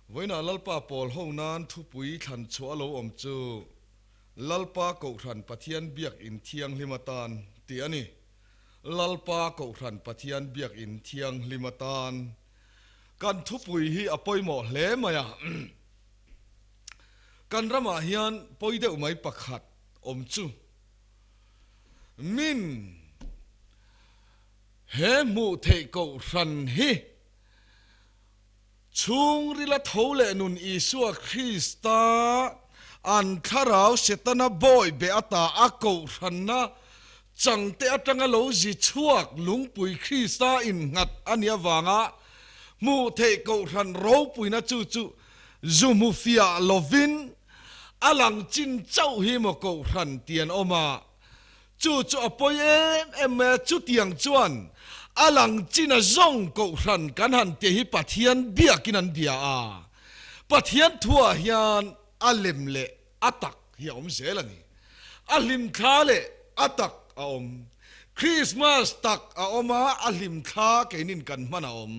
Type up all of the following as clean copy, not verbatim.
Vawiinah Lalpa pawl ho nan thupui thlan chhuah a lo awm chu Lalpa Kohhran Pathian Biakin Thianghlim atan tih a ni. Lalpa Kohhran Pathian Biakin Thianghlim atan kan thupui hi a pawimawh hle mai a. Kan ramah hian pawi deuh mai pakhat awm chu min he hmuh theih Kohhran hi Chhungrila tho leh nun Isua Krista an thlarau Setana bawi be ata a kohhranna changte atanga lo zi chhuak lungpui Krista innghat a nih avanga hmuh theih kohhran ropuina chu chu zu hmu fiah lovin a lang chin chauh hi maw kohhran ti an awm a. Chu chu a pawi em em mai a, chutiang chuan a lang chin a zawng kohhran kan han tih hi Pathian biakin an bia a, Pathian thuah hian a lem leh a tak hi a awm zel a ni. A hlimthla leh a tak a awm. Christmas tak a awm a, a hlimthla keinin kan hman a awm.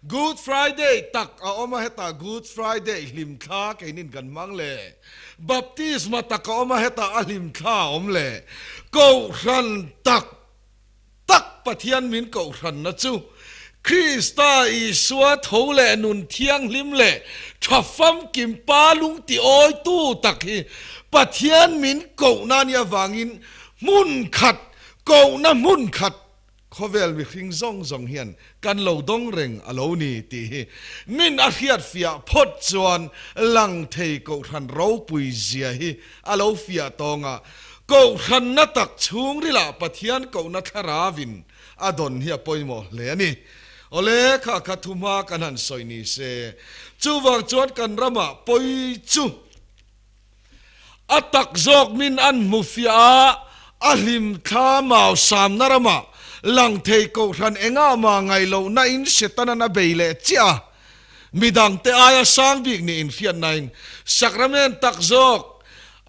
Good Friday tak a awm a, hetah Good Friday hlimthla keinin kan hmang leh. Baptisma tak a awm a, hetah a hlimthla a awm le. Kohhran tak tak Pathian min kohhranna chu Krista Isua tho leh nun thianghlim leh tha famkim pa lung ti awitu tak hi Pathian min kohna a nih avangin hmun khat kohna hmun khat Khawvel mihring zawng zawng hian kan lo dawng reng a lo ni tih hi min a hriat fiah phawt chuan lang thei Kohhran ropui zia hi a lo fiah tawng a, Kohhranna tak chhungrilah Pathian kohna thlaravin a dawn hi a pawimawh hle a ni. Awle, kha kha thuhma kan han sawi ni se, chuvang chuan kan ramah pawi chu A tak zawk min an hmu fiah a, a hlim thla mau samna ramah lang thei kohhran engah mah ngaih lohna in Setanan a bei leh chiah a. Midangte aia sang bik nih inhriatnain Sakramen tak zawk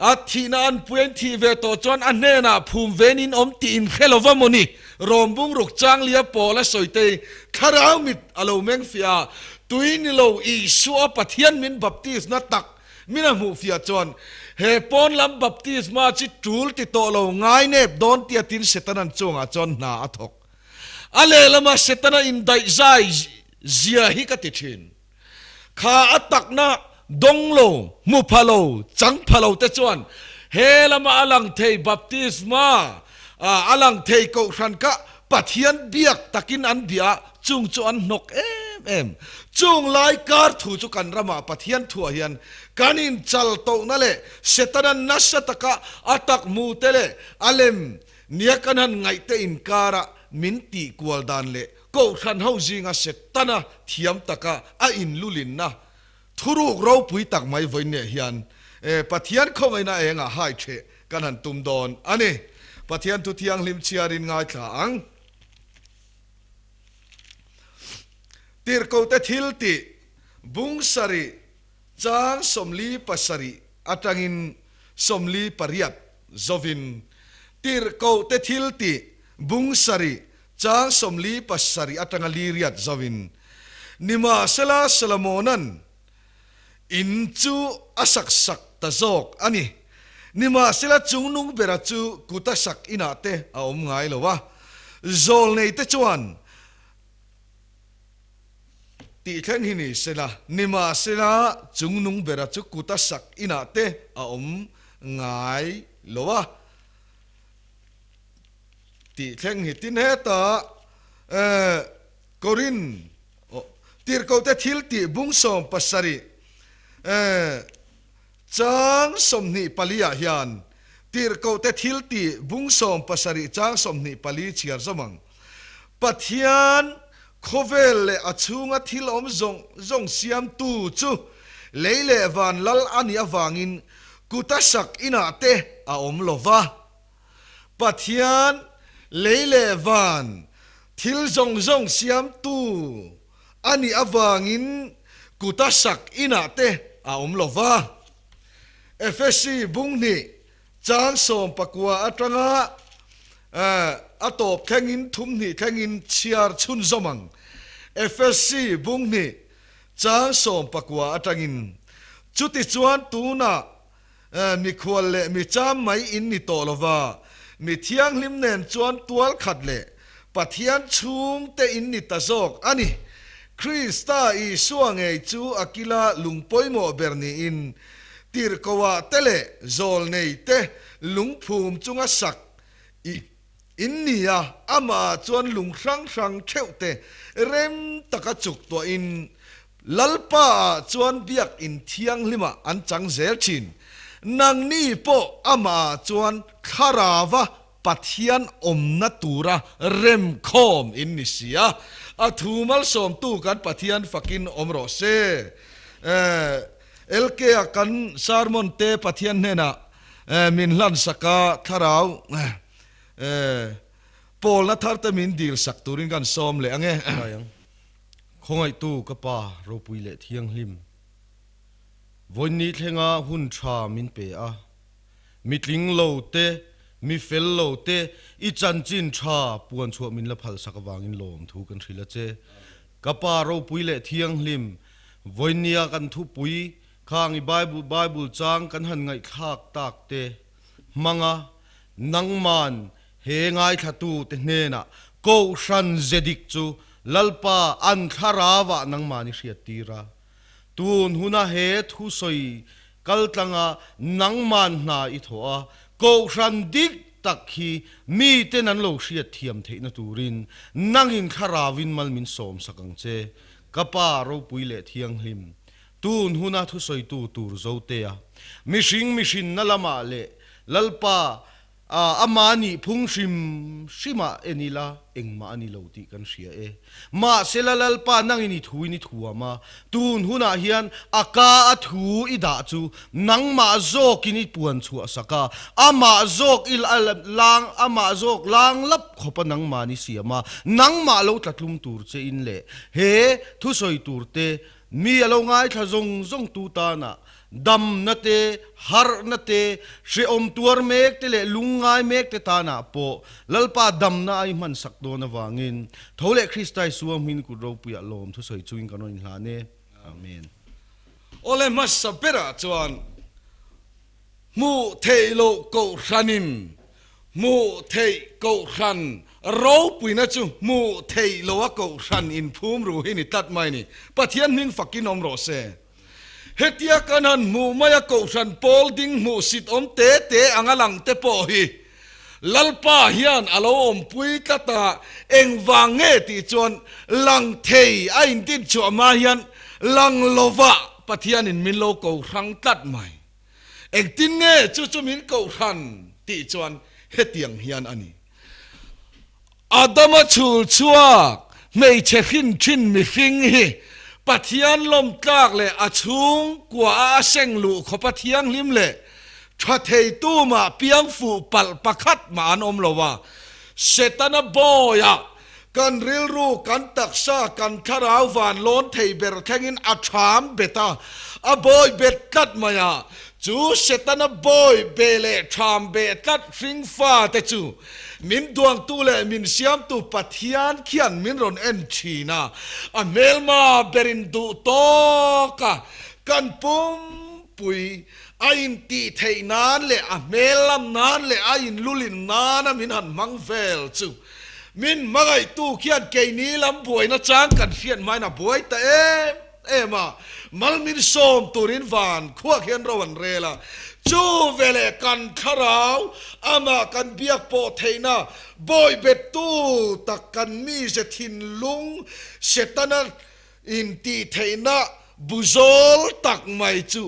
a thihna an pui an thih ve tawh chuan a hnenah phum ven in awm tih inhre lo va maw ni? Rawmbung ruk changlia pawl a sawi te thlarau mit a lo meng fiah a, tui ni lo Isua Pathian min baptisna tak Min a hmuh fiah chuan, He pawn lam baptisma chi tul ti tawh lo ngai nep dawn tia tin Setanan chungah chuan hna a thawk. A lehlama Setana indaih zai zia hi ka ti thin. Kha a takna dawng lo, hmu pha lo, chang pha lo te chuan he lama a lang thei baptisma a lang thei kohhran kha Pathian biak takin an bia a, chung chu an hnawk em em. Chung lai kar thu chu kan ramah Pathian thuah hian kan inchal tohna leh Setana nasa taka a tak hmu te leh a lem nia kan han ngaih te inkara min tih kual dan leh Kohhran ho zinga Setana thiam taka a inlulinna thuruk ropui tak mai vawiin hian Pathian khawngaihna engah hai theh kan han tum dawn a ni. Pathian thu thianghlim chhiarin ngaithla ang. Tirhkohte thil tih bung sarih chang 47 atangin 48 zovin Tirhkohte thil tih bung sarih chang 47 atanga liriat zovin Nimahsela Solomona'n In chu a sak sak ta zawk a ni. Nimahsela chungnung bera chu kut a sak inah te a awm ngai lo a. Zawlnei te chuan tih thleng hi ni sela, nimahsela chungnung bera chu kut a sak inah te a awm ngai lo a tih thleng hi. Tin hetah Korin. Aw, tirhkohte thil tih bung 17 chang 24 ah hian tirhkohte thil tih bung 17 chang 24 chhiar zawm ang. Pathian khawvel leh a chhunga thil awm zawng zawng siamtu chu lei leh van lal a nih avangin kuta sak inah te a awm lo va. Pathian lei leh van thil zawng zawng siamtu a nih avangin kuta sak inah te a awm lo va. Efesi bung hnih chang 19 atanga a tawp thlengin thum hnih thlengin chhiar chhunzawm ang. Efesi bung hnih. Chang 19 atangin, Chutichuan tunah mikhual leh mi cham mai in ni tawh lova, mi thianghlim nen chuan tual khat leh Pathian chhungte in ni ta zawk a ni. Krista Isua ngei chu a kila lung pawimawh ber niin, tirhkohah te leh zawlnei te lungphum chunga sak i In ni a, amah chuan lung hrang hrang theuh te rem taka chuk tuahin Lalpa ah chuan biak in thianghlimah an chang zel thin. Nangni pawh amah ah chuan thlarava Pathian awmna tura remkhawm in ni si a, a thu malsawmtu kan Pathian fakin awm rawh se. LK a kan sermon te Pathian hnenah Min hlan sak a, thlarau pawlna thar te min dil sak turin kan sawm leh ang e. Khawngaihtu ka Pa ropui leh thianghlim, vawiinni thlenga hun tha min pe a, mi tling lo te, mi fel lo te i chanchin tha puan chhuah min la phal sak avangin lawm thu kan hrilh a che. Ka Pa ropui leh thianghlim, vawiinnia kan thupui Khang i Bible Bible chang kan han ngaihthlak tak te hmanga nangman he ngaithlatu te hnenah Kohhran ze dik chu Lalpa an thlarauah nangman i hriat tir a. Tun huna he thusawi kaltlanga nangman hna i thawh a, Kohhran dik tak hi miten an lo hriat thiam theihna turin nangin thlarauin mal min sawmsak ang che, ka Pa ropui leh thianghlim. Tun huna thusawitu tur Zotea, mihring mihrinna lamah leh Lalpa ama nih phung hrim hrimah en ila engmah a ni lo tih kan hria e. Mahsela Lalpa nangin i thuin i thuam a, tun hunah hian a ka a thu i dah chu nangmah zawkin i puan chhuah sak a, amah zawk i lang amah zawk lang lap khawpa nangmah ni siam a, nangmah lo tlatlum tur che in leh he thusawi tur te Mi a lo ngaithla zawng zawng tu tana damna te, harhna te, hrehawm tuar mek te leh lungngai mek te tanah pawh Lalpa damna a i hman sak dawn avangin tho leh Krista Isua hming kut ropuiah lawm thusawi chungin kan rawn inhlan e. Amen. Awle hmasa berah chuan hmuh theih loh kohhranin Hmuh theih kohhran ropuina chu hmuh theih lo a kohhran inphum ru hi ni tlat mai ni. Pathian hming fakin awm rawh se. Hetia kan han hmuh mai a kohhran pawl ding hmuh sit awm te te anga lang te pawh hi Lalpa hian a lo awmpui tlat a, engvang nge tih chuan lang thei a indin chhuah hma hian lang lovah Pathianin min lo ko hrang tlat mai. Engtin nge chu chu min kohhran tih chuan hetiang hian a ni. Adama chhul chhuak hmeichhe hrin thin mihring hi Pathian lawmtlak leh a chhungkua a a seng luh khawpa thianghlim leh tha thei tumah piang fuh palh pakhat mah an awm lo a, Setana bawiah Kan rilru, kan taksa, kan thlarau van lawn thei ber thlengin a ṭham bet a, a bawi bet tlat mai a. Chu Setana bawi be leh ṭham beh tlat hring fate chu min duangtu leh min siamtu Pathian khian min rawn en ṭhin a, a hmelma berin duh tawk a, kan pumpui a intih theih nan leh a hmel lam nan leh a inlulin nana min han hmang vel chu Min hmangaihtu khian keini lam buaina chang kan hriat hmain a buai ta em em a, mal min sawm turin van khuak hian ro an rel a, chu veleh kan thlarau amah kan biak pawh theihna bawihbettu tak kan mize thinlung Setana Intih theihna buzawl tak mai chu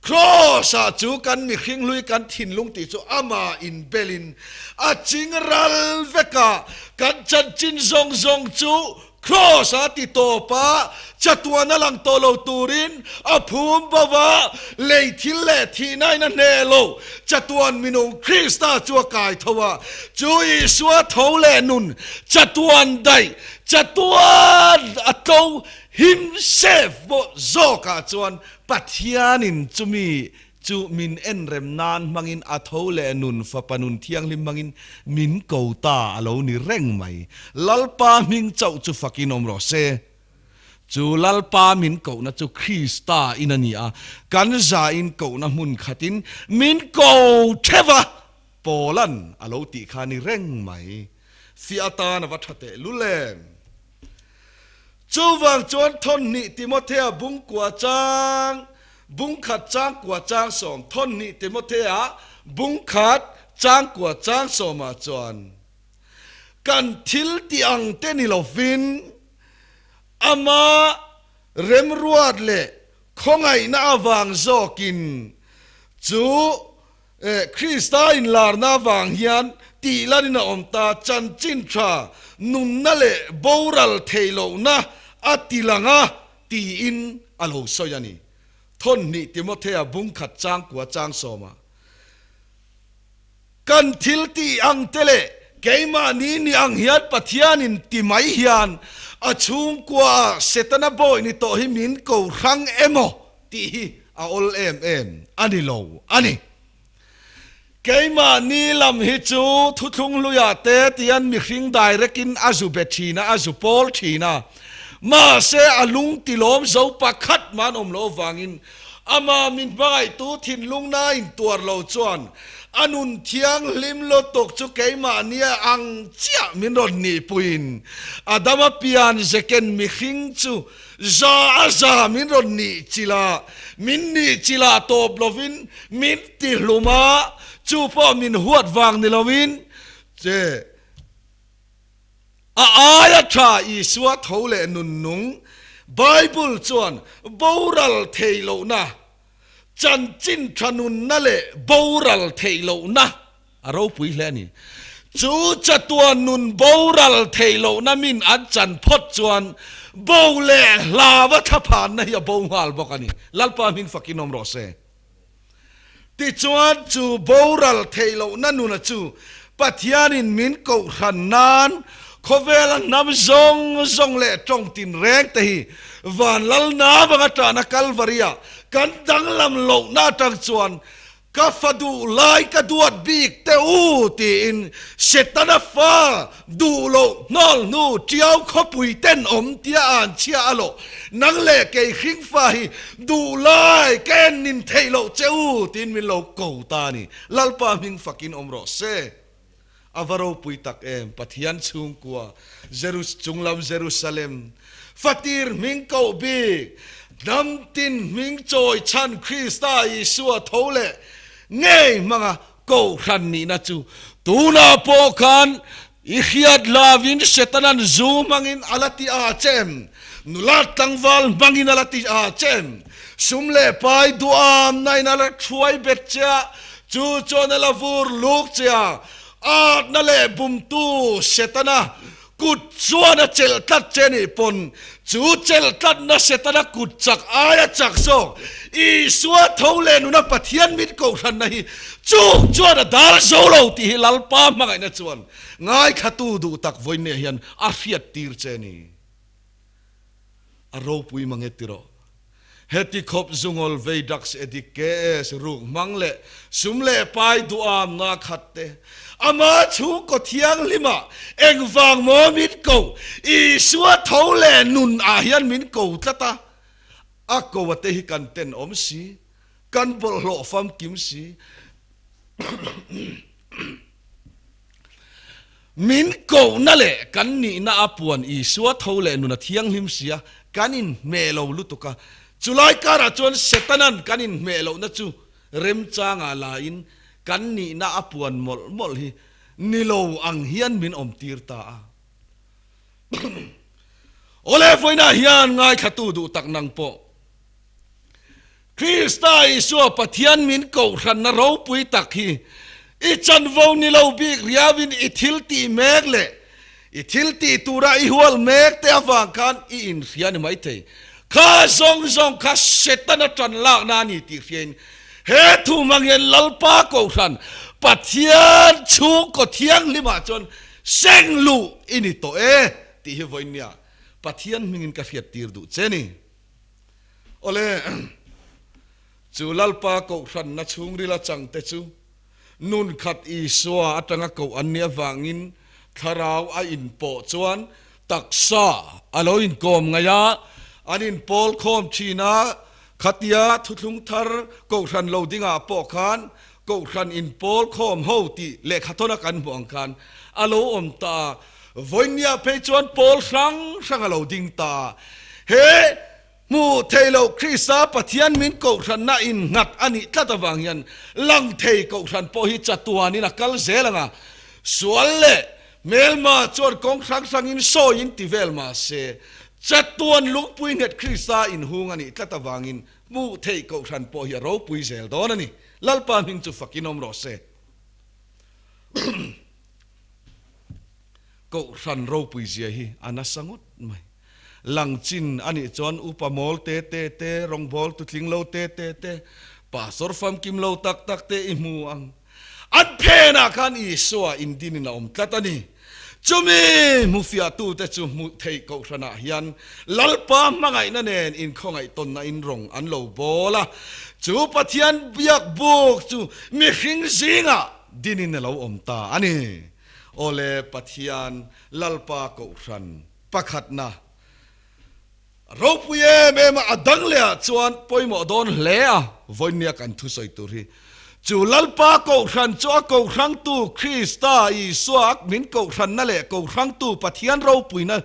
Kraws-ah chu kan mihring hlui kan thinlung tih chu amah inbelin a ching ral vek a, kan chanchin zawng zawng chu Kraws-ah ti tawp a, chatuan a lang tawh lo turin a phum bo va, lei thil leh thihnain a hneh lo, chatuan minung Krista chu a kai tho a, chu Isua tho leh nun chatuan daih Chatuan a tlo himself pawh zawkah chuan Pathianin chumi chu min enrem nan hmangin a tho leh nun Fapa nun thianghlim hmangin min ko ta a lo ni reng mai. Lalpa hming chauh chu fakin awm rawh se. Chu Lalpa min kohna chu Krista in a ni a, kan zain kohna hmun khatin min ko theuh a, Paula'n a lo tih kha ni reng mai. Fiah atan a va tha teh lul em? Chuvang chuan Thawnhnih Timothea bungkua chang, bungkhat changkua changsawm, Thawnhnih Timothea bungkhat changkua changsawmah chuan kan thil tih ang te ni lovin ama remruat leh khawngaihna avang zawkin chu Krista inlarna avang hian tihlan in a awm ta, chanchin tha nunna leh boral theih lohna a ti lang a tiin a lo sawi a ni. Thawnhnih Timothea bungkhat changkua changsawma. Kan thil tih ang te leh keimahni ni ang hian Pathianin ti mai hian a chhungkuaah Setana bawi ni tawh hi min ko hrang emaw tih hi a awl em em a ni lo a ni. Keimahni lam hi chu thuthlung hluiah te tian mihring direct-in a zu be thin a, a zu pawl thin a. Mahse a lung tilawm zo pakhat mah an awm loh avangin Amah min hmangaihtu thinlungna intuar lo chuan a nun thianghlim lutuk chu keimahnia ang chiah min rawn nihpuiin Adama pian zeken mihring chu za a za min rawn nih chilh a, min nih chilh ah tawp lovin min tihlum a, chu pawh min huat vang ni loin che A aia tha Isua tho leh nun nung, Bible chuan boral theih lohna, chanchin tha nunna leh boral theih lohna a ropui hle a ni. Chu chatuan nun boral theih lohna min an chan phawt chuan bo leh hlava thlaphanna hi a bo nghal bawk a ni. Lalpa hming fakin awm rawh se. Tichuan, chu boral theih lohna nuna chu Pathianin min kohhran nan khawvela hnam zawng zawng leh tawng tinreng te hi van lalna vanga tahna Kalvaria kan danglam lohna atang chuan Ka fa duh lai ka duat bik teh u tiin Setana fa duh loh hnawl hnu tiau khawpui ten awm tia an chhia a lawh. Nang leh kei hringfa hi duh lai ka en nin theih loh che u tiin min lo ko ta a ni. Lalpa hming fakin awm rawh se. A va ropui tak em, Pathian chhungkua, Jerus chunglam Jerusalem, fatir hming koh bik, hnam tin hming chawi chhan Krista Isua tho leh ngei hmanga kohhran nihna chu tunah pawh khan i hriat lavin Setanan zu hmangin a la ti a che em? Nula tlangval hmangin a la ti a che em? Sum leh pai duamna in a la thuai bet che a, Chu chuan a la vur luk che a, atna leh bumtu Setana kut chuan a chelh tlat che nih pawn, chu chelh tlatna Setana kut chak aia chak zawk Isua tho leh nuna Pathian mit kohhranna hi chung chuan a dal zo lo tih hi Lalpa hmangaihna chuan ngaithlatu duh tak vawiinniah hian a hriattir che ni. A ropui mange tiraw. Heti khawp zungawl vei drugs addict KS ruk hmang leh sum leh pai duham nga khat te ama chhungkaw thianghlima engvang maw min ko Isua tho leh nun ah hian min ko tlat a, a ko a te hi kan tenawm si, kan bawlhhlawh famkim si. Min kohna leh kan nihna a puan Isua tho leh nun a thianghlim sia, kan inhmeh lo lutuk a. Chulai karah chuan Setanan kan inhmeh lohna chu remchangah lain kan nihna a puan mawlh mawlh hi ni lo ang hian min awmtir ta a. Awle vawiinah hian ngaithlatu duh tak nang pawh. Krista Isua Pathian min kohhranna ropui tak hi i chanvo ni lo bik riauin i thil tih mek leh i thil tih tura i hual mek te avang khan i inhria ni maithei. Kha zawng zawng kha Setana tan lakna a ni tih hriain he thu hmang hian Lalpa kohhran Pathian chhungkaw thianghlimah chuan seng luh i ni tawh e tih hi vawiinnia Pathian hmingin ka hriattir duh che ni. Awle, chu Lalpa kohhranna chhungril a changte chu nun khat Isua atanga koh an nih avangin thlarau a inpawh chuan taksa a lo inkawm ngaih a, An inpawl khawm thin a, khatia thuthlung thar Kohhran lo dingah pawh khan Kohhran inpawl khawm ho tih lehkhathawna kan hmuh ang khan a lo awm ta a, vawinia phei chuan pawl hrang hrang a lo ding ta a. He hmuh theih loh Krista Pathian min Kohhranna innghat a nih tlat avang hian lang thei Kohhran pawh hi chatuanin a kal zel ang a, sual leh Hmelma chuan kawng hrang hrangin sawiin ti vel mah se, chatuan lungpui nghet Krista inhung a nih tlat avangin hmuh theih kohhran pawh hi a ropui zel dawn a ni. Lalpa hming chu fakin awm rawh se. Kohhran ropui zia hi a nasa ngawt mai. Langchin a nih chuan upa mawl te te te, rawngbâwl tutling lo te te te, pastor famkim lo tak tak te i hmu ang. An phenah khan Isua indinin a awm tlat a ni. Chumi hmufiahtute chu hmuh theih kohhranah hian Lalpa hmangaihna nen inkhawngaih tawnna in rawng an lo bawl a. Chu Pathian biak buk chu mihring zingah dinin a lo awm ta a ni. Awle Pathian Lalpa kohhran pakhatna Ropui em em a, a dang leh ah chuan pawimawh dawn hle a, vawinia kan thusawi tur hi. Chu Lalpa Kohhran chu a Kohhrangtu Krista Isua a min Kohhranna leh Kohhrangtu Pathian ropuina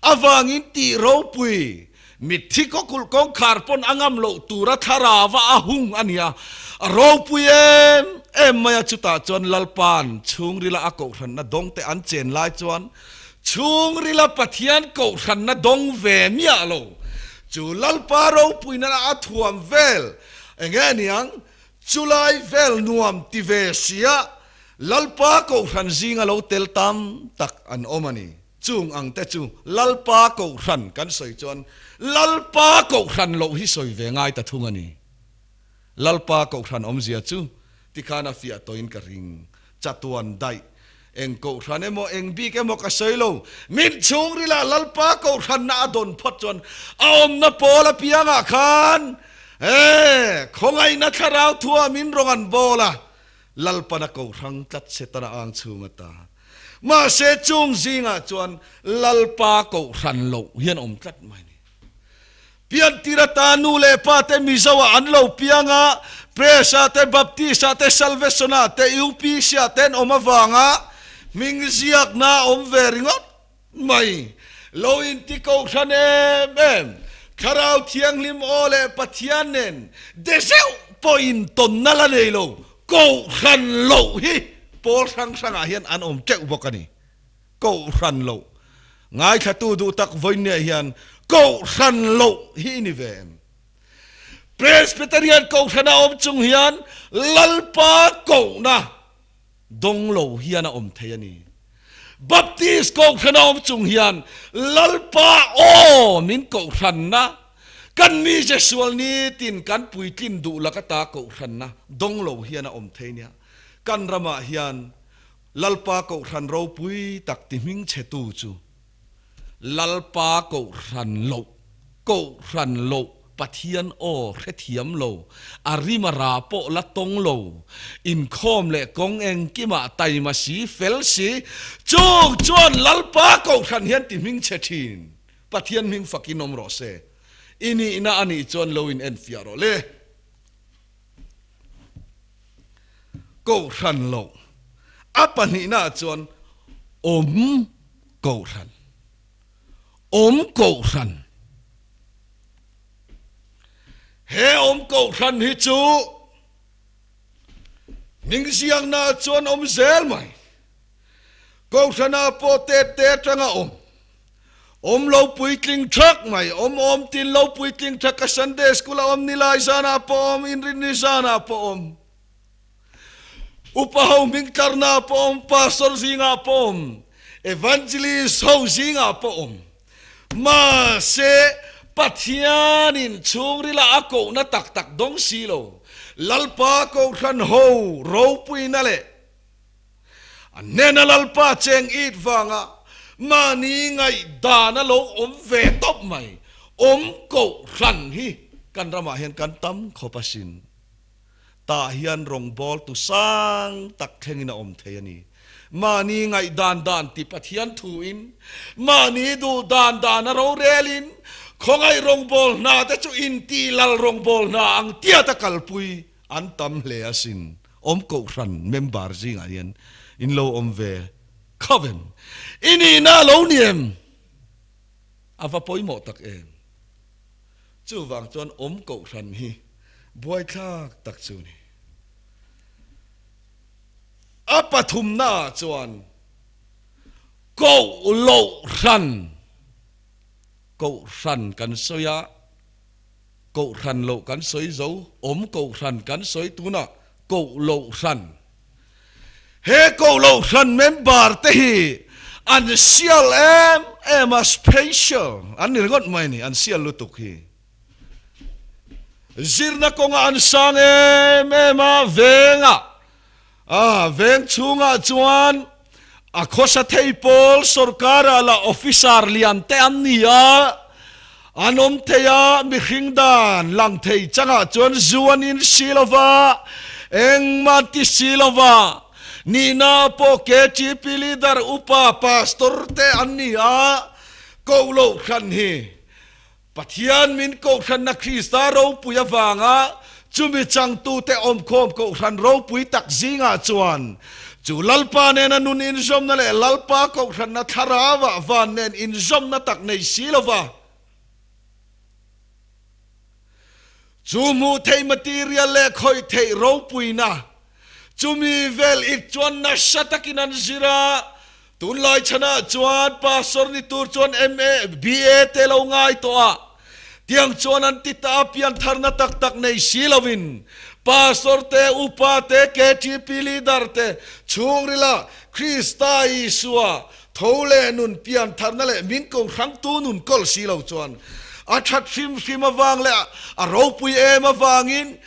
avangin tih ropui mitthi kawkulh kawngkhar pawn a ngam loh tura thlarava a hung a nia. A ropui em em mai a, chutah chuan Lalpa'n chhungrila a Kohhranna dawngte an chen lai chuan Chhungrila Pathian kohhranna dawng ve miah lo chu Lalpa ropuina a thuam vel eng nge niang? Chulai vel nuam ti ve sia Lalpa kohhran zinga lo tel tam tak an awm a ni. Chung ang te chu Lalpa kohhran kan sawi chuan Lalpa kohhran loh hi sawi ve ngai ta thung a ni. Lalpa kohhran awmzia chu tikhan a fiah tawhin ka ring. Chatuan daih. Eng kohhran emaw, eng bik emaw ka sawi lo. Min chhungrila Lalpa kohhranna a dawn phawt chuan a awmna pawl apiangah khan he khawngaihna thlarau thua min rawn an bawl a, Lalpana kohhrang tlat Setana ang chhung ata. Mahse chung zingah chuan Lalpa kohhran loh hian awm tlat mai ni. Piantir ata nu leh pa te Mizo ah an lo piang a, Press ah te, Baptist ah te, Salvation ah te, UPC ah te an awm avanga hming ziakna a awm ve ringawt mai. Lo inti kohhran em em, Thlarau Thianghlim aw leh Pathian nen de zeuh pawhin tawnna la nei lo kohhran loh hi pawl hrang hrangah hian an awm teuh bawk a ni. Kohhran loh. Ngaithlatu duh tak vawinia hian Kohhran loh hi i ni ve em? Presbyterian Kohhrana awm chung hian Lalpa kohna dawng lo hian a awm thei a ni. Baptist Kohhrana awm chung hian Lalpa aw min kohhranna, kan mize sual nitin kan puitlin duh laka ta kohhranna dawng lo hian a awm thei nia. Kan ramah hian Lalpa Kohhran ropui tak ti hming chhetu chu Lalpa Kohhran loh, Kohhran loh, Pathian aw hrethiam lo, a rim a ra pawh la tawng lo, inkhawm leh kawng engkimah taima si, fel si, chung chuan Lalpa Kohhran hian ti hming chhe thin. Pathian hming fakin awm rawh se. I nihna a nih chuan lo in enfiah rawh le. Kohhran loh. A pahnihnaah chuan awm kohhran. Awm kohhran. He awm kohhran hi chu hmingziaknaah chuan awm zel mai. Kohhranah pawh tet te atanga awm. Awm lo puitling thak mai, awm awm tin lo puitling thak ka Sunday school a awm nilai zanah pawh awm, inrinni zanah pawh awm, upa ho hming tlarna pawh awm, pastor zingah pawh awm, evangelist ho zingah pawh awm. Mahse, Pathianin chhungrila a kohna tak tak dawng si lo, Lalpa Kohhran ho ropuina leh A hnena Lalpa cheng it vanga mahni ngaihdan a lo awm ve tawp mai. Awm koh hran hi kan ramah hian kan tam khawp asin. Tah hian rawngbâwl tu sang tak thlengin a awm thei a ni. Mahni ngaihdan dan ti Pathian thuin, mahni duh dan dan a rorelin, Khawngaih rawngbawl hna te chu inti lal rawngbawl hna ang tiata kalpui an tam hle asin. Awm kohhran member zingah hian in lo awm ve khauh em? I nihna a lo ni em? A va pawimawh tak em? Chuvang chuan awm kohhran hi buaithlak tak chu ni. A pathumnaah chuan koh loh hran, kohhran kan sawi a, kohhran loh kan sawi zo, awm kohhran kan sawi tunah koh loh hran. He koh loh hran member te hi an sial em em a, special an ni ringawt mai a ni, an sial lutuk hi. Zirna kawngah an sang em em a, vengah, a veng chhungah chuan a khawsa thei pawl sorkara lah officer lian te an ni a, an awm thei a, mihring dan lang thei changah chuan zu an in si lo va, engmah an ti si lo va, nihna pawh KTP leader upa pastor te an ni a, koh loh hran hi. Pathian min Kohhranna Krista ropui avanga chumi changtute awmkhawm Kohhran ropui tak zingah chuan chu Lalpa nena nun inzawmna leh Lalpa Kohhranna thlarauah van nen inzawmna tak nei si lova chu hmuh theih material leh khawih theih ropuina chumi vel ik chuan nasa takin an zir a. Tunlai chhanah chuan Pastor ni tur chuan MA, BA te lo ngai tawh a, tiang chuan an ti ta a, piantharna tak tak nei si lovin Pastor te, Upa te, KTP leader te chhungrila Krista Isua tho leh nun piantharna leh min ko hrangtu nun kawl si lo chuan a that hrim hrim avang leh a ropui em avangin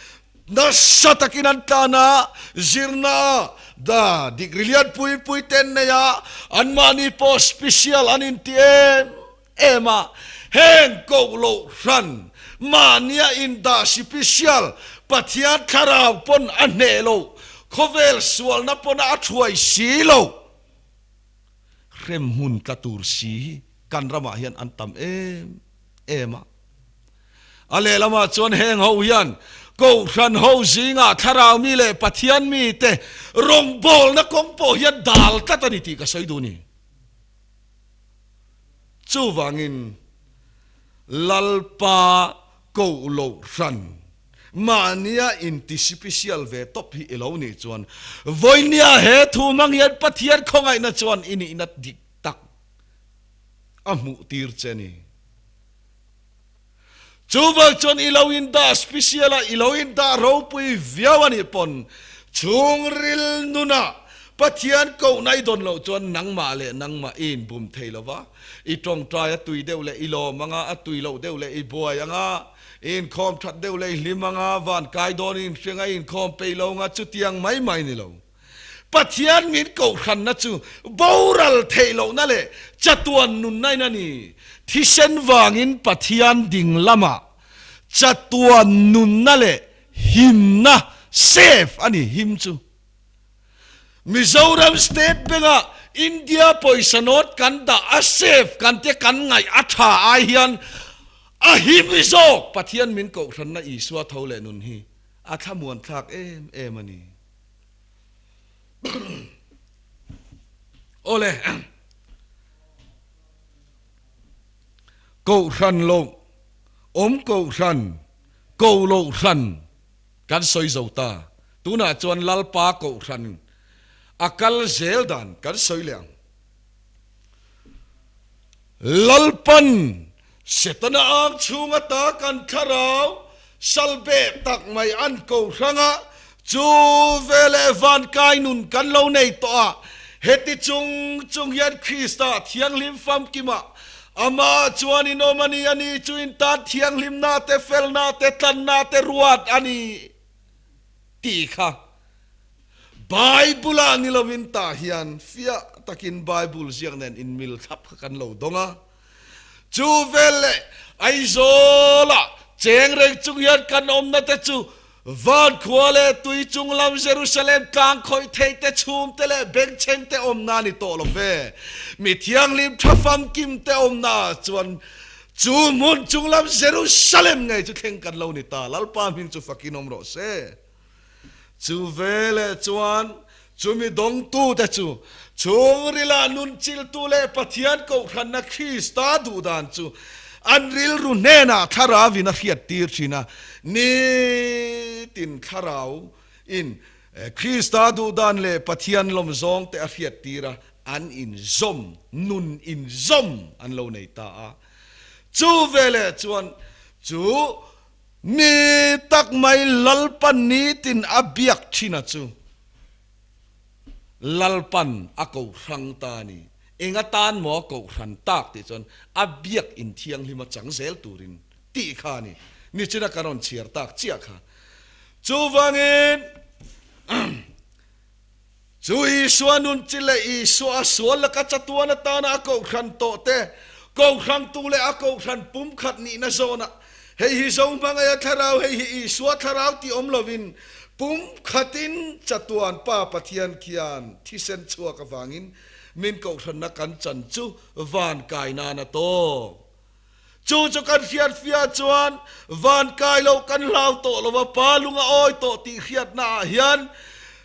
Nasa takin an tlan a, zirna a da degree lian pui pui te an nei a, anmahni pawh special an inti em em a, heng koh loh hran mahnia indah sipisial Pathian thlarau pawn a hneh loh, khawvel sualna pawn a thuai si loh. Hrem hmun tla tur si hi kan ramah hian an tam em em a. A lehlamah chuan heng ho hian Kohhran ho zingah Thlarau mi leh Pathian mite rawngbawlna kawng pawh hian dal tlat a ni tih ka sawi duh a ni. Chuvangin Lalpa koh loh hran mahnia intisipisial ve tawp hi i lo nih chuan vawinia he thu hmang hian Pathian khawngaihna chuan i nihna dik tak a hmuh tir che a ni. Chuvang chuan i lo indah special a, i lo indah ropui viau a nih pawn chhungril nunah Pathian kohna i dawn loh chuan nangmah leh nangmah i inbum thei lo va, i tawngtai a tui deuh leh i lawm ang a, a tui loh deuh leh i buai ang a, i inkhawm that deuh leh i hlim ang a, van kai dawn i inhring a, i inkhawm peih lo ang a, chutiang mai mai ni lo. Pathian min kohhranna chu boral theih lohna leh chatuan nunna in a ni. Thisen vangin Pathian ding lamah chatuan nunna leh himna safe a ni. Him chu Mizoram State Bank-ah India pawisa note kan dah a safe kan tia kan ngaih a tha ai hian a him zawk. Pathian min kohhranna Isua tho leh nun hi a thlamuan thlak em em a ni. Awle, Kohhran loh, awm kohhran, ko loh hran kan sawi zo ta. Tunah chuan Lalpa kohhran a kal zel dan kan sawi leh ang. Lalpan Setana ang chhung ata kan thlarau sal beh tak mai an ko hrang a, chu veleh vankai nun kan lo nei tawh a, heti chung chung hian Krista thianghlim famkimah Amah chuan in awm a ni, a ni chu in tan thianghlimna te, felna te, tlanna te ruat a ni tih kha Bible-ah ni lovin tah hian fiah takin Bible ziak nen inmil thlap kha kan lo dawng a. Chu vel leh Aizawlah cheng reng chung hian kan awmna te chu van khua leh tui chung lam Jerusalem tlang khawih theih te chhum te leh bengchheng te awmna a ni tawh lo ve. Mi thianghlim tha famkim te awmna ah chuan. Chu hmun chunglam Jerusalem ngei chu thleng kan lo ni ta, Lalpa hming chu fakin awm rawh se. Chu veleh chuan chumi dawngtute chu chhungrila nunchiltu leh Pathian kohhranna Krista duhdan chu an rilru hnenah thlarauin a hriattir thin a, nitin thlarauin Krista duhdan leh Pathian lawmzawngte a hriattir a, an inzawm, nun inzawm an lo nei ta a. Chu veleh chuan chu mi tak mai Lalpan nitin a biak thin a chu Lalpan a ko hrang ta a ni. Eng atan maw a kohhran tak tih chuan a biak inthianghlim a chang zel turin tih kha a ni. Nichina kan rawn chhiar tak chiah kha. Chuvangin. Chu Isua nun chi leh Isua a sual laka chatuan atana a kohhran tawh te, kohhrangtu leh a kohhran pumkhat nihna zawnah, Hei hi Zo hmangaia thlarau, hei hi Isua thlarau tih awm lovin, pumkhatin chatuan Pa Pathian khian thisen chhuak avangin min kohhranna kan chan chu van kai nan a tawk. Chu chu kan hriat fiah chuan van kai loh kan hlau tawh lo a, pa lung a awi tawh tih hriatna ah hian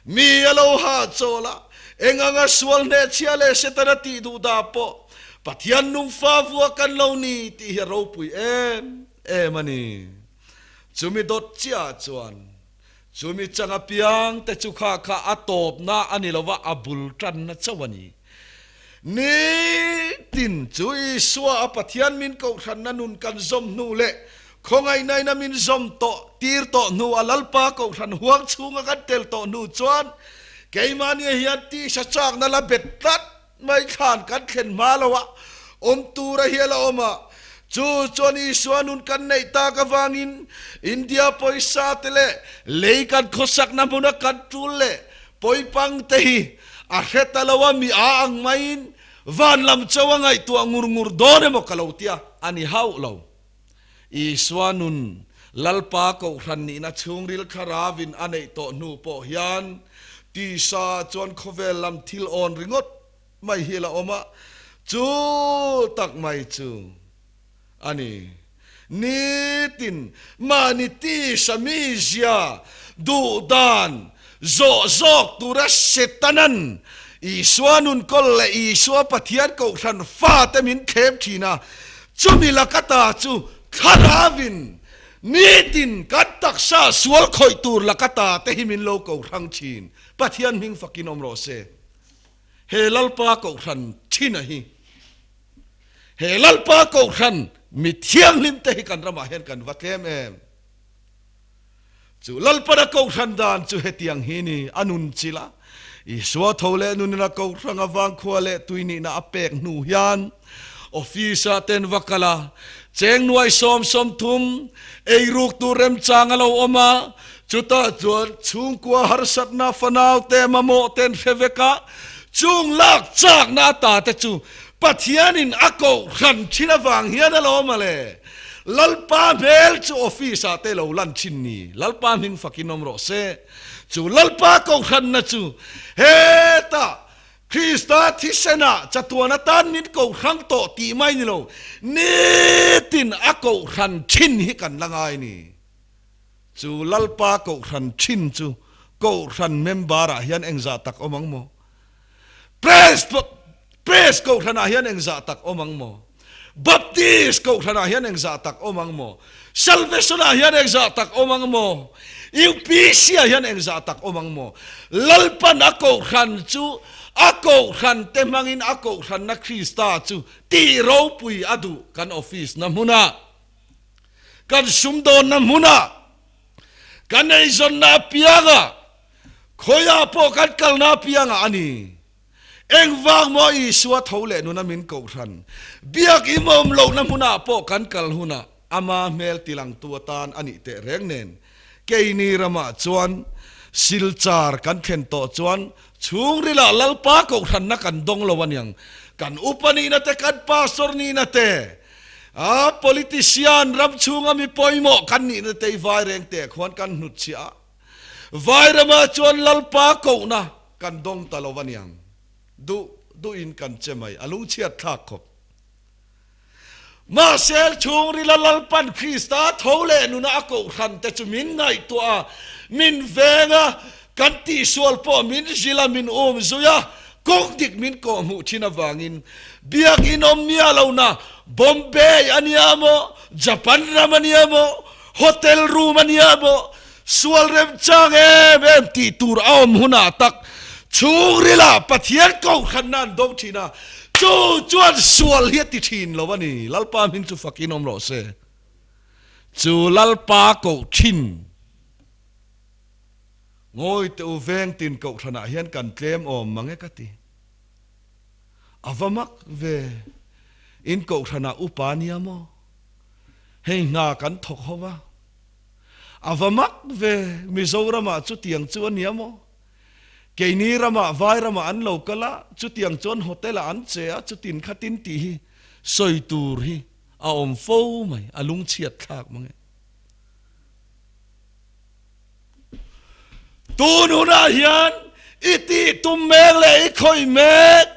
mi a lo hahchawl a, eng anga sual hnehchhia leh Setana tih duh dah pawh Pathian nungfa vua kan lo ni tih hi a ropui em em a ni. Chumi dawt chiah ah chuan chumi chang apiang te chu kha kha a tawpna a ni lo va, a bul tanna chauh a ni. Nitin chu Isua a Pathian min kohhranna nun kan zawm hnu leh khawngaihnaina min zawm tawh tir tawh hnu a Lalpa kohhran huang chhunga kan tel tawh hnu chuan keimahnia hian tisa chakna la bet tlat mai thlan kan thlen hma lo a awm tura hi a la awm a. Chu chuan Isua nun kan neih tak avangin India pawisa te leh lei kan khawsakna hmuna kan tul leh pawipang te hi A hre ta lo a, mi a ang maiin van lam cho a ngaihtuah ngur ngur dawn emaw ka lo tia, a ni hauh lo. Isua nun Lalpa Kohhran nihna chhungril thlaravin a neih tawh hnu pawh hian tisa chuan khawvel lam thil awn ringawt mai hi la awm a, chu tak mai chu a ni. Nitin mahni tisa mizia duh dan zawh zawk tura Setanan Isua nun kawl leh Isua Pathian kohhran fate min thlem thin a, chumi laka ta chu thlarauin nitin kan taksa sual khawih tur laka ta te hi min lo ko hrang thin. Pathian hming fakin awm rawh se. He Lalpa kohhran thin a hi. He Lalpa Kohhran mi thianghlim te hi kan ramah hian kan va tlem em? Chu Lalpana Kohhran dan chu hetiang hi ni, a nun chil a, Isua tho leh nunin a Kohhrang avang khua leh tui nihna a pek hnu hian office-ah ten va kal a, cheng nuai 30 eiruk tur remchang a lo awm a, chutah chuan chhungkua harsatna fanaute mamawh ten hre vek a, chung lak chakna ata te chu Pathianin a kohhran thin avang hian a lawm a le. Lalpa hmel chu office ah te lo lan thin ni. Lalpa hming fakin awm rawh se. Chu Lalpa kohhranna chu hetah Krista thisenah chatuan atan min kohhrang tawh tih mai ni lo, nitin a kohhran thin hi kan la ngai ni. Chu Lalpa kohhran thin chu kohhran member ah hian engzah tak awm ang maw? Press Press kohhranah hian engzah tak awm ang maw? Baptist kohhranah hian engzah tak awm ang maw? Salvation-ah hian engzah tak awm ang maw? UPC-ah hian engzah tak awm ang maw? Lalpan a kohhran chu a kohhran te hmangin a kohhranna Krista chu tih ropui a duh kan office na hmunah, kan sumdawnna hmunah, kan eizawnna apiangah, Khawiah pawh kan kalna apiangah a ni. Engvang maw Isua tho leh nuna min kohhran biak im awm lohna hmunah pawh kan kal hunah ama hmel tilangtu atan a nih teh reng nen, keini ramah chuan Silchar kan thlen tawh chuan chhungrilah Lalpa kohhranna kan dawng lo aniang. Kan upa nihna te, kan pastor nihna te, a politician ram chhunga mi pawimawh kan nihna te i vai reng teh khuan kan hnutchhiah a. Vairama chuan Lalpa kohna kan dawng ta lo aniang. Duh duhin kan che mai, a lungchhiat thlak khawp. Mahse, chhungrila Lalpan Krista tho leh nuna a kohhran te chu min ngaihtuah a, min veng a, kan tihsual pawh min zilh a, min um zui a, kawng dik min kawhhmuh thin avangin Biakinn awm miah lohna Bombay a nia maw, Japan ram a nia maw, hotel room a nia maw, sual remchang em em tih tur a awm hunah tak chhungrilah Pathian kohhranna an do thin a, chu chuan sual hi a ti thin lo a ni. Lalpa hming chu fakin awm rawh se. Chu Lalpa koh thin ngawi teh u vengtin kohhranah hian kan tlem awm mang e ka ti. A va mak ve, in kohhranah upa nia maw? Hei hna kan thawk ho va. A va mak ve, Mizoramah chutiang chu a nia maw? Keini ramah vai ramah an lo kal a, chutiang chuan hotel-ah an che a, chutin khatin tih hi sawi tur hi a awm fo mai, a lungchhiat thlak mang e. Tun hunah hian i tih tum mek leh i khawih mek,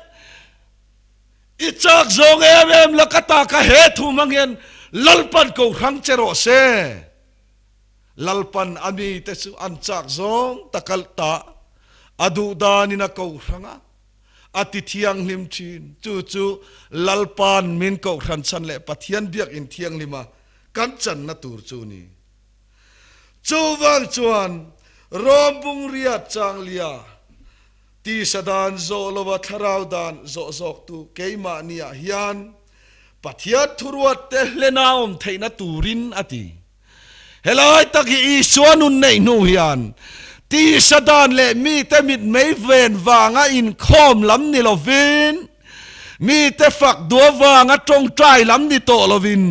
i chak zawng em em la ka ta ka he thu hmang hian Lalpan ko hrang che rawh se. Lalpan a mite chu an chak zawng ta kalh ta, a duh danin a ko hrang a, a ti thianghlim thin. Chu chu Lalpan min kohhran chhan leh Pathian biakinn thianghlima kan channa tur chu ni. Chuvang chuan Rom bungriat changlia tisa dan zawh lova thlarau dan zawh zawktu keimahniah hian Pathian thuruatte hlena awm theihna turin a ti. Helai tak hi Isua nun neih hnu hian tisa dan leh mite mitmei ven vanga inkhawm lam ni lovin, Mite fak duh avanga tawngtai lam ni tawh lovin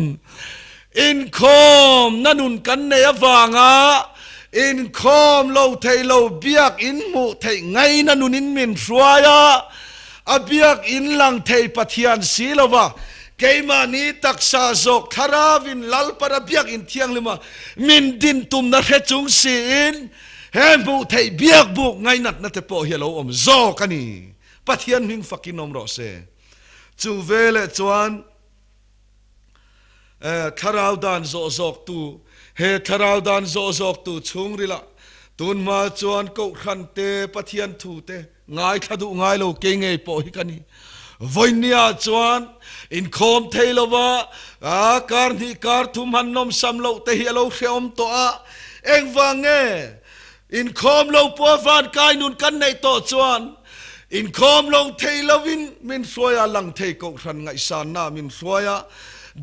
inkhawmna nun kan nei avanga inkhawm lo thei lo biak in hmuh theih ngaina nunin min hruai a, a biak in lang thei Pathian si lova keimahni taksa zawk thlarauin Lalpara biak in thianghlima min din tumna hre chung siin he hmuh theih biak buk ngainatna te pawh hi a lo awm zawk a ni. Pathian hming fakin awm rawh se. Chu veleh chuan thlarau dan zawh zawktu, he thlarau dan zawh zawktu chhungrilah tunhma chuan Kohhran te, Pathian thu te ngaithla duh ngai lo kei ngei pawh hi ka ni. Vawinia chuan inkhawm thei lova kar hnih kar thum han nawmsam loh te hi a lo hrehawm tawh a, engvang nge Inkhawm lo pawh van kai nun kan neih tawh chuan inkhawm lo thei lovin min hruai a, lang thei kohhran ngaihsanna min hruai a,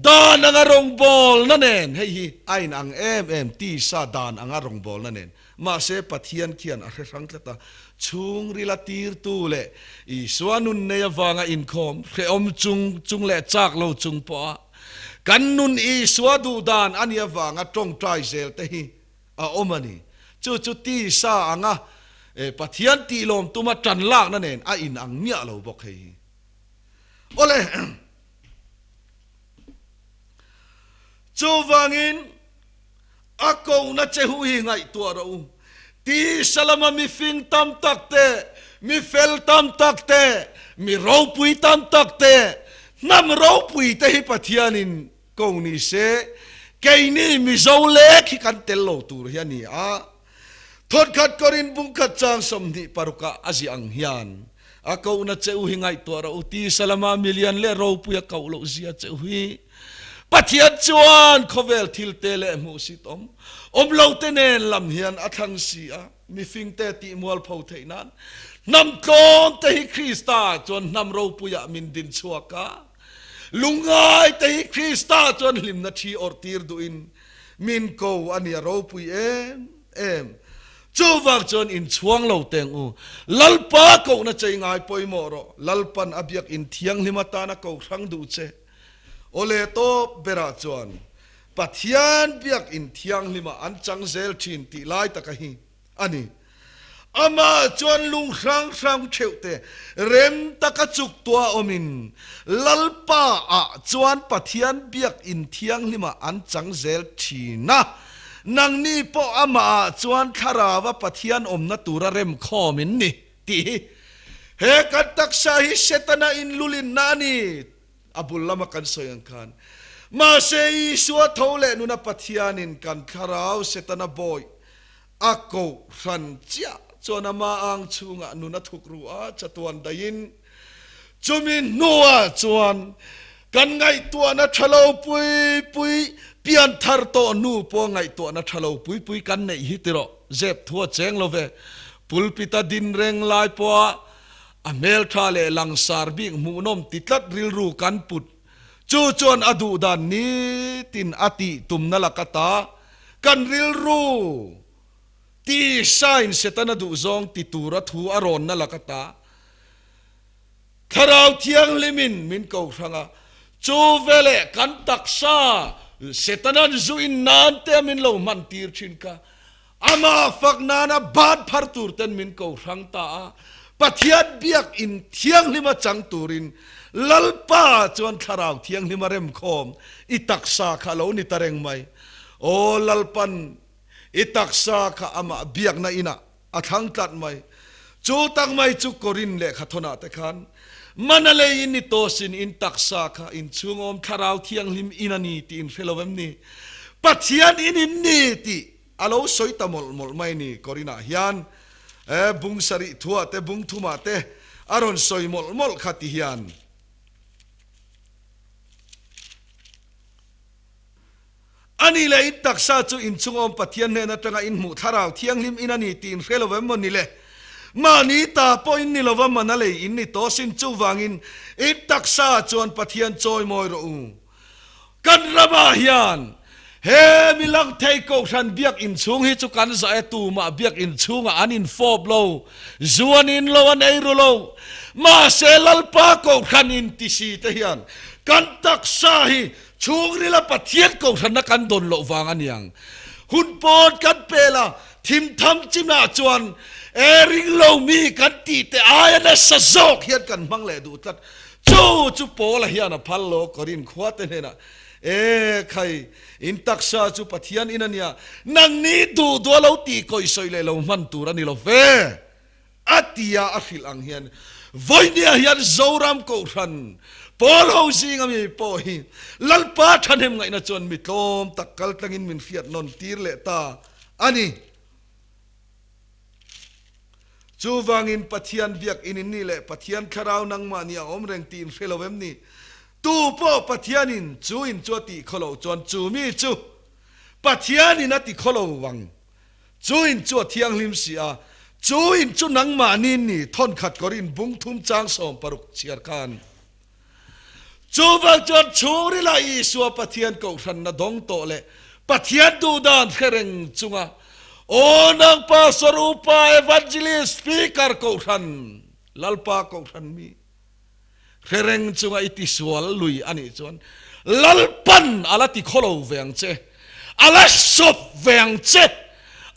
dan anga rawngbawlna nen, hei hi a inang em em, tisa dan anga rawngbawlna nen, mahse Pathian khian a hre hrang tlat a, chhungrila tirtu leh Isua nun nei avanga inkhawm hrehawm chung chung leh chak lo chung pawha kan nun Isua duhdan a nih avanga tawngtai zel te hi a awm a ni. Chu chu tisa anga Pathian tihlawm tuma tan lakna nen a inang miah lo bawk hei hi. Awle, chuvangin a kohna che hu hi ngaihtuah rawh u. Tisa lama mifing tam tak te, mi fel tam tak te, mi ropui tam tak te, hnam ropui te hi Pathianin Ko ni se, keini Mizo lek hi kan tel lo tur hi a ni a. Thawtkhat Korin bungkhat chang 26 ah a ziah ang hian, A kohna che u hi ngaihtuah rawh u, tisa lama milian leh ropui a koh loh zia che u hi. Pathian chuan khawvel thil te leh hmuhsit awm awm lo te nen lam hian a thlang si a, mifing te tih mualpho theih nan hnam tlawm te hi Krista chuan hnam ropuiah min din chhuak a. Lungngai te hi Krista chuan hlimna thi awrh tir duhin min ko a ni a ropui em em. Chuvang chuan inchhuang lo teng u. Lalpa kohna chei ngai pawimawh rawh. Lalpan a biak in thianghlim atana ko hrang duh che. Awle tawp berah chuan Pathian biak in thianghlimah an chang zel thin tih lai taka hi a ni. Amah chuan lung hrang hrang theuhte rem taka chuk tuah awmin Lalpa ah chuan Pathian biakinn thianghlimah an chang zel thin a. Nangni pawh amah ah chuan thlarava Pathian awmna tura remkhawm in ni tih hi he kan taksa hi Setana inlulinna a ni. A bul lama kan sawi ang khan. Mahse Isua tho leh nuna Pathianin kan thlarau Setana bawi a kohhran chiah chuan ama ang chhungah nun a thuk ru a, chatuan daihin chumi hnuah chuan kan ngaihtuahna tha lo pui pui pian thar tawh hnu pawh ngaihtuahna tha lo pui pui kan neih hi tirawh zep thu a cheng lo ve. Pulpit-a din reng lai pawha a hmeltha leh langsar bik hmuhnawm ti tlat rilru kan put Chu chuan a duh dan nitin a tih tumna laka ta kan rilru ti sain Setana duhzawng ti tura thu a rawnna laka ta Thlarau Thianghlimin min ko hrang a, chu veleh kan taksa Setanan zu in nan te a min lo hman tir thin kha Amah fak nana ban phar tur ten min ko hrang ta a, Pathian biakinn thianghlima chang turin Lalpa chuan Thlarau Thianghlima remkhawm i taksa kha a lo ni ta reng mai. Aw Lalpan i taksa kha amah biakna inah a thlang tlat mai. Chu tak mai chu Korin lehkha thawnah te khan mana leiin ni tawsin in taksa kha inchhungawm Thlarau Thianghlim in a ni tih in hre lo em ni? Pathian in in ni tih A lo sawi ta mawlh mawlh mai ni Korinah hian e bung sarih thuah te bung thumah te a rawn sawi mawlh mawlh kha ti hian. A ni leh in taksa chu inchung awm Pathian hnen atanga in hmuh thlarau thianghlim in a ni tih in hre lo em maw ni le? Mahni ta pawh in ni lova man a lei in ni tawh sin chuvangin in taksa chuan Pathian chawimawi rawh u. Kan ramah hian he mi langthei kohhran biakinn chhung hi chu kan zah e, tumah biakinn chhungah an infawp lo, zu an in lo, an ei ru lo. Mahse Lalpa kohhran inti si te hian kan taksa hi chhungrila Pathian kohhranna kan dawn loh vang a niang. Hun pawn kan pel a, thimtham chinah chuan e ringlo mi kan tih te aia nasa zawk hian kan hmang leh duh tlat. Chu chu Paula hian a phal lo, Korin khuate hnenah, E khai, in taksa chu Pathian in a nia, nangni duh duh a lo tih kawih sawi leh lo hman tur a ni lo ve, a tia a hrilh ang hian vawinia hian Zoram Kohhran Paul ho zinga mi pawh hi Lalpa thahnem ngaihna chuan mi tlawm tak kal tlangin min hriat nawn tir leh ta a ni. Chuvangin Pathian biakinn in nih leh Pathian thlarau nangmah nih a awm reng tih in hre lo em ni? Tu pawh Pathianin chu in chu a tih khaw loh chuan chu mi chu Pathianin a ti khaw lo vang. Chu in chu a thianghlim si a, chu in chu nangmahni ni thawnkhat kawrin bung thum chang 16 chhiar khan. Chuvang chuan chhungrila Isua Pathian kohhranna dawng tawh leh Pathian duhdan hre reng chunga Aw nang Pastor Upa Evangelist Speaker kohhran Lalpa kohhran mi hre reng chunga i tisual lui a nih chuan Lalpan a la ti khawlo ve ang che, a la sawp ve ang che,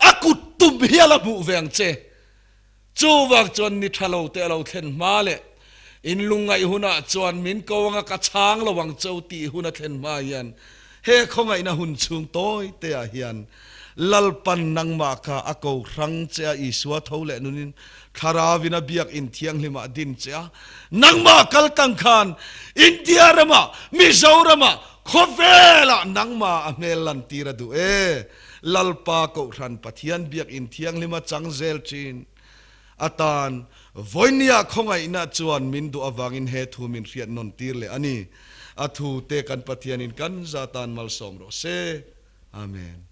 a kut tum hi a la hmuh ve ang che. Chuvang chuan ni tha lo te a lo thlen hma leh in lungngaih hunah chuan min ko anga ka chhang lo ang cho tih hun a thlen hma hian he khawngaihna hun chhung tawi te ah hian Lalpan nangmah kha a ko hrang che a Isua tho leh nunin Thlarauin a biak in thianghlim ah din che a nangmah kal tang khan India ramah Mizoramah khawvelah nangmah a hmel lan tir a duh e. Lalpa Kohhran Pathian biakinn thianghlim a chang zel thin atan vawinia khawngaihna chuan min duh avangin he thu min hriat nawn tir leh a ni. A thu te kan Pathianin kan za tan malsawm rawh se. Amen.